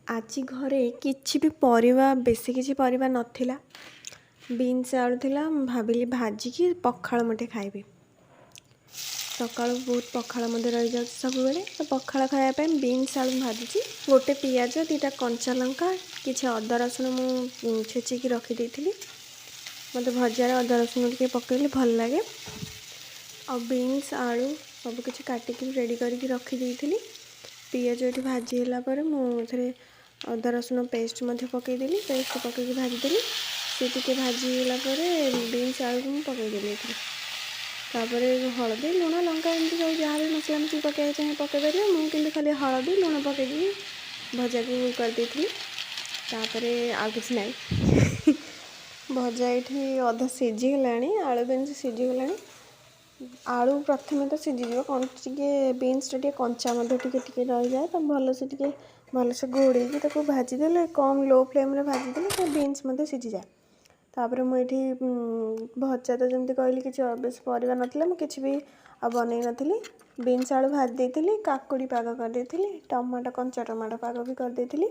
ଆଜି ଘରେ କିଛି ବି ପରିବା, ବେଶୀ କିଛି ପରିବା ନଥିଲା। ବିନ୍ସ ଆଳୁ ଥିଲା। ମୁଁ ଭାବିଲି ଭାଜିକି ପଖାଳ ମୁଠେ ଖାଇବି। ସକାଳୁ ବହୁତ ପଖାଳ ମଧ୍ୟ ରହିଯାଉଛି ସବୁବେଳେ। ତ ପଖାଳ ଖାଇବା ପାଇଁ ବିନ୍ସ ଆଳୁ ଭାଜୁଛି। ଗୋଟେ ପିଆଜ, 2ଟା କଞ୍ଚା ଲଙ୍କା, କିଛି ଅଦା ରସୁଣ ମୁଁ ଛେଚିକି ରଖିଦେଇଥିଲି। ମୋତେ ଭଜାରେ ଅଦା ରସୁଣ ଟିକେ ପକାଇଲେ ଭଲ ଲାଗେ। ଆଉ ବିନ୍ସ, ଆଳୁ ସବୁ କିଛି କାଟିକି ରେଡ଼ି କରିକି ରଖିଦେଇଥିଲି। ପିଆଜ ଏଠି ଭାଜି ହେଲା ପରେ ମୁଁ ଏଥିରେ ଅଦା ରସୁଣ ପେଷ୍ଟ ମଧ୍ୟ ପକାଇଦେଲି। ପେଷ୍ଟ ପକାଇକି ଭାଜିଦେଲି। ସେ ଟିକେ ଭାଜି ହେଲା ପରେ ବିନ୍ସ ଆଳୁକୁ ମୁଁ ପକାଇଦେଲି ଏଥିରେ। ତାପରେ ହଳଦୀ, ଲୁଣ, ଲଙ୍କା, ଏମିତି ସବୁ ଯାହା ବି ମସଲା ମସଲି ପକାଇବାକୁ ଚାହେଁ ପକାଇ ପାରିବ। ମୁଁ କିନ୍ତୁ ଖାଲି ହଳଦୀ, ଲୁଣ ପକାଇକି ଭଜାକୁ କରିଦେଇଥିଲି। ତାପରେ ଆଉ କିଛି ନାହିଁ। ଭଜା ଏଇଠି ଅଧା ସିଝିଗଲାଣି। ଆଳୁ ବିନ୍ସ ସିଝିଗଲାଣି। ଆଳୁ ପ୍ରଥମେ ତ ସିଝିଯିବ। କ'ଣ ଟିକେ ବିନ୍ସଟା ଟିକେ କଞ୍ଚା ମଧ୍ୟ ଟିକେ ଟିକେ ରହିଯାଏ। ତ ଭଲସେ ଟିକେ ଭଲସେ ଘୋଡ଼େଇକି ତାକୁ ଭାଜିଦେଲେ, କମ୍ ଲୋ ଫ୍ଲେମ୍ରେ ଭାଜିଦେଲେ ସେ ବିନ୍ସ ମଧ୍ୟ ସିଝିଯାଏ। ତାପରେ ମୁଁ ଏଇଠି ଭଜା ତ ଯେମିତି କହିଲି, କିଛି ବେଶୀ ପରିବା ନଥିଲା, ମୁଁ କିଛି ବି ଆଉ ବନେଇ ନଥିଲି। ବିନ୍ସ ଆଳୁ ଭାଜି ଦେଇଥିଲି, କାକୁଡ଼ି ପାଗ କରିଦେଇଥିଲି, ଟମାଟୋ, କଞ୍ଚା ଟମାଟୋ ପାଗ ବି କରିଦେଇଥିଲି,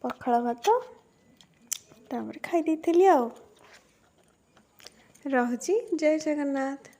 ପଖାଳ ଭାତ ତାପରେ ଖାଇ ଦେଇଥିଲି। ଆଉ ରହୁଛି। ଜୟ ଜଗନ୍ନାଥ।